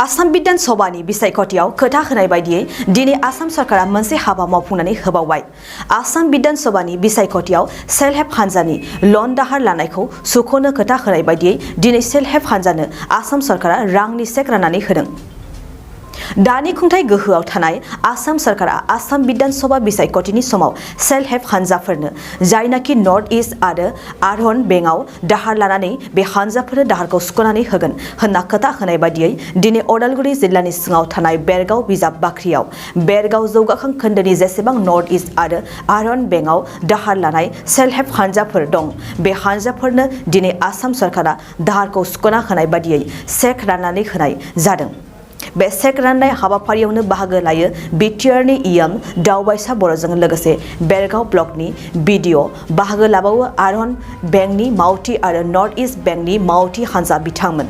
आसाम बिधान सभानि बिसायख'थियाव खोथा होनाय बायदियै दिनै आसाम सरकारा मोनसे हाबा मावफुंनानै होबावबाय। आसाम बिधान सभानि बिसायख'थियाव सेल्फ हेल्प हान्जानि लन दाहार लानायखौ सुख'नो खोथा होनाय बायदियै दिनै सेल्फ हेल्प हान्जानो आसाम सरकारा रांनि चेक राननानै होदों। दानि खुंथाय गोहोआव थानाय आसाम सरकारा आसाम बिधान सभा बिसायख'थिनि समाव सेल्फ हेल्प हान्जाफोरनो जायनाखि नर्थ इस्ट आरो आरहन बेंकआव दाहार लानानै बे हान्जाफोरनो दाहारखौ सुख'नानै होगोन होनना खोथा होनाय बायदियै दिनै अदालगुरि जिल्लानि सिङाव थानाय बेरगाव बिजाब बाख्रियाव बेरगाव जौगाखां खोन्दोनि जेसेबां नर्थ इस्ट आरो आरहन बेंकआव दाहार लानाय सेल्फ हेल्प हान्जाफोर दं बे हान्जाफोरनो दिनै आसाम सरकारा दाहारखौ सुख'ना होनाय बायदियै चेक राननानै होनाय जादों। बे चेक राननाय हाबाफारियावनो बाहागो लायो बिटिआरनि इएम दावबायसा बर'जों लोगोसे बेरगाव ब्लकनि बिडिअ बाहागो लाबावो आरहन बेंकनि मावथि आरो नर्थ इस्ट बेंकनि मावथि हान्जा बिथांमोन।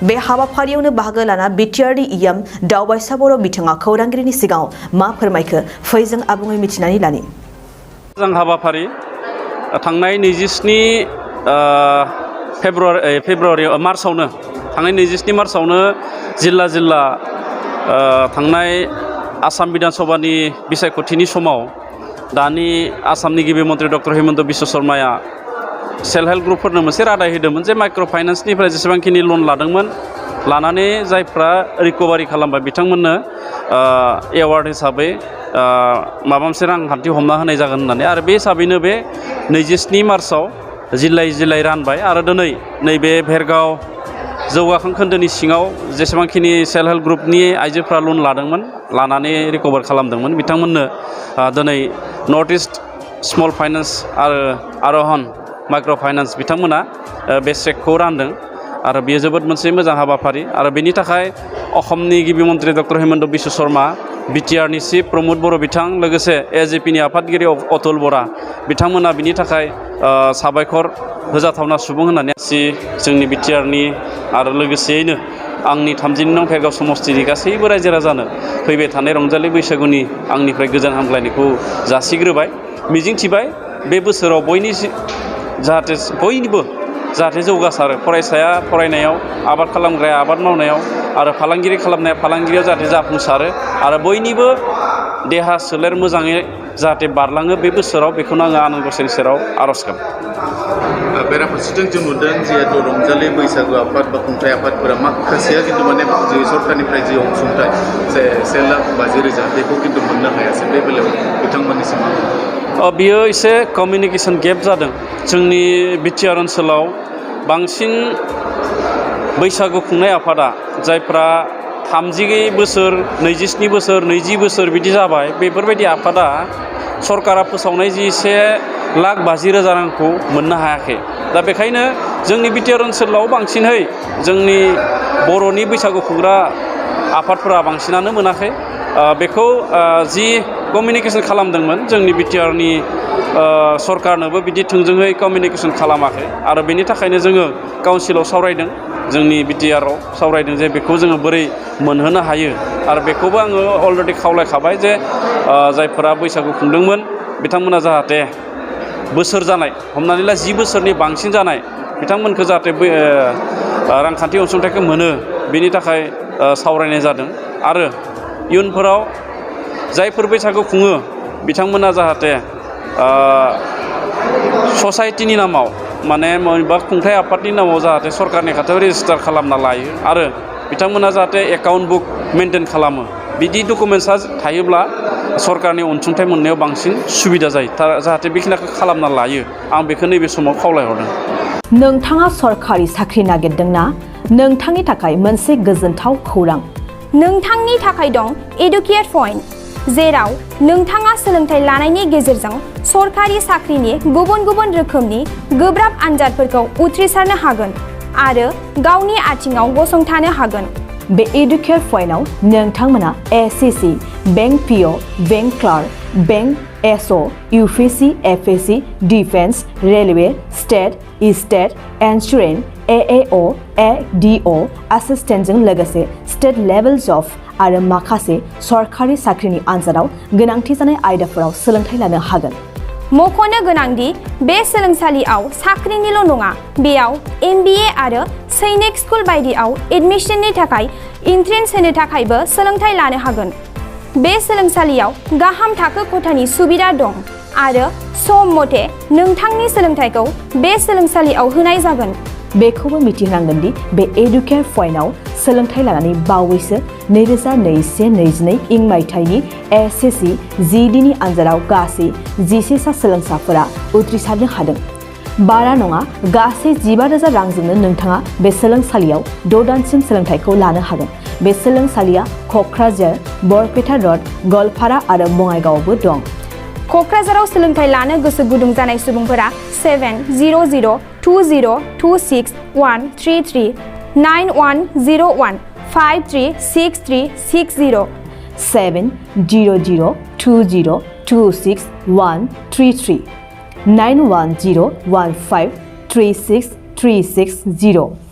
बे हाबाफारियावनो बाहागो लाना बिटिआरनि इएम दावबायसा बर' बिथाङा खौरांगिरिनि सिगाङाव मा फोरमायखो फैजों आबुङै मिथिनानै लानि। मोजां हाबाफारि थांनाय 27 मार्चआवनो थांनाय 27 मार्चआवनो जिल्ला थांनाय आसाम बिधान सभानि बिसायख'थिनि समाव दानि आसामनि गिबि मन्त्रि डक्टर हिमन्त बिश्व शर्माया सेल्फ हेल्प ग्रुपफोरनो मोनसे रादाय होदोंमोन जे माइक्र' फाइनान्सनिफ्राय जेसेबांखिनि लन लादोंमोन लानानै जायफ्रा रिकभारि खालामबाय बिथांमोननो एवार्ड हिसाबै माबा मोनसे रांखान्थि हमना होनाय जागोन होननानै आरो बे हिसाबैनो बे 27 मार्चआव जिल्लायै रानबाय आरो दिनै नैबे भेरगाव जौगाखां खोन्दोनि सिङाव जेसेबांखिनि सेल्फ हेल्प ग्रुपनि आइजोफ्रा लन लादोंमोन लानानै रिकभार खालामदोंमोन बिथांमोननो दिनै नर्थ इस्ट स्मल फाइनान्स आरो आरहन माइक्र' फाइनान्स बिथांमोना बे चेकखौ रानदों आरो बेयो जोबोद मोनसे मोजां हाबाफारि आरो बेनि थाखाय असमनि गिबि मन्त्रि डक्टर हिमन्त बिश्व शर्मा बिटिआरनि चिफ प्रमद बर' बिथां लोगोसे एजिपिनि आफादगिरि अतुल बरा बिथांमोना बिनि थाखाय साबायखर होजाथावना सुबुं होननानै जोंनि बिटिआरनि आरो लोगोसेयैनो आंनि 32 नं भेरगाव समस्तिनि गासैबो रायजो राजानो फैबाय थानाय रंजालि बैसागुनि आंनिफ्राय गोजोन हामग्लायनायखौ जासिग्रोबाय मिजिंथिबाय बे बोसोराव बयनिबो जाहाथे जौगासारो फरायसाया फरायनायाव आबाद खालामग्राया आबाद मावनायाव आरो फालांगिरि खालामनाया फालांगिरियाव जाहाथे जाफुंसारो आरो बयनिबो देहा सोलेर मोजाङै जाहाथे बारलाङो बे बोसोराव बेखौनो आङो आनान गसाइनि सेराव आर'ज गाबो। बेराफारसेथिं जों नुदों जिहेतु रंजालि बैसागु आफाद बा खुंथाय आफादफोरा माखासेया खिन्थु माने जि सरकारनिफ्राय जि अनसुंथाइ 1,50,000 बेखौ खिन्थु मोननो हायासै बे बेलायाव बिथांमोननिसिम बियो एसे कमिउनिकेसन गेप जादों जोंनि बिटिआर ओनसोलाव बांसिन बैसागु खुंनाय आफादा जायफ्रा 30 बोसोर 27 बोसोर 20 बोसोर बिदि जाबाय बेफोरबायदि आफादा सरकारा फोसावनाय जि 1,50,000 रांखौ मोननो हायाखै दा बेखायनो जोंनि बिटिआर ओनसोलाव बांसिनहै जोंनि बर'नि बैसागु खुंग्रा आफादफोरा बांसिनानो मोनाखै बेखौ जि कमिउनिकेसन खालामदोंमोन जोंनि बिटिआरनि सरकारनोबो बिदि थोंजोङै कमिउनिकेसन खालामाखै आरो बेनि थाखायनो जोङो काउन्सिलाव सावरायदों जोंनि बिटिआरआव सावरायदों जे बेखौ जोङो बोरै मोनहोनो हायो आरो बेखौबो आङो अलरेडि खावलायखाबाय जे जायफोरा बैसागु खुंदोंमोन बिथांमोना जाहाथे बोसोर जानाय हमनानै ला 10 बोसोरनि बांसिन जानाय बिथांमोनखौ जाहाथे रांखान्थि अनसुंथाइखौ मोनो बेनि थाखाय सावरायनाय जादों आरो इयुनफोराव जायफोर बैसागु खुङो बिथांमोना जाहाथे ससाइटिनि नामाव माने बबेबा खुंथाय आफादनि नामाव जाहाथे सरकारनि खाथियाव रेजिस्टार खालामना लायो आरो बिथांमोना जाहाथे एकाउन्ट बुक मेनटेन खालामो बिदि डकुमेन्टसा थायोब्ला सरकारनि अनसुंथाइ मोननायाव बांसिन सुबिदा जायो जाहाथे बेखिनिखौ खालामना लायो आं बेखौ नैबे समाव खावलायहरदों। नोंथाङा सरकारि साख्रि नागिरदोंना नोंथांनि थाखाय मोनसे गोजोनथाव खौरां नोंथांनि थाखाय दं एडुकेट पइन्ट जेराव नोंथाङा सोलोंथाइ लानायनि गेजेरजों सरकारि साख्रिनि गुबुन रोखोमनि गोब्राब आनजादफोरखौ उथ्रिसारनो हागोन आरो गावनि आथिङाव गसंथानो हागोन। बे एडुकेट पइन्टआव नोंथांमोना SSC bank PO bank clerk bank SO UPSC FSC defence railway state insurance AAO ADO एसिस्टेन्टजों लोगोसे स्टेट लेभेल जब आरो माखासे सरकारि साख्रिनि आनजादाव गोनांथि जानाय आयदाफोराव सोलोंथाइ लानो हागोन। मख'नो गोनांदि बे सोलोंसालियाव साख्रिनिल' नङा बेयाव MBA आरो सैनिक स्कुल बायदियाव एडमिशननि थाखाय एन्ट्रेन्स होनो थाखायबो सोलोंथाइ लानो हागोन। बे सोलोंसालियाव गाहाम थाखो खथानि सुबिदा दं आरो सम मथे नोंथांनि सोलोंथाइखौ बे सोलोंसालियाव होनाय जागोन। बेखौबो मिथिनांगोन दि बे एडुकेयार पइन्टआव सोलोंथाइ लानानै बावैसो 2021-22 इं मायथाइनि SSC GD नि आनजादाव गासै 11 सा सोलोंसाफोरा उथ्रिसारनो हादों। बारा नङा गासै 15,000 रांजोंनो नोंथाङा बे सोलोंसालियाव 6 दानसिम सोलोंथाइखौ लानो हागोन। बे सोलोंसालिया क'क्राझार, बरपेटा र'ड, गवालपारा आरो बङाइगावआवबो दं। क'क्राझाराव सोलोंथाइ लानो गोसो गुदुं जानाय सुबुंफोरा 700-226-133 9101-536360 700-226-133 9101536360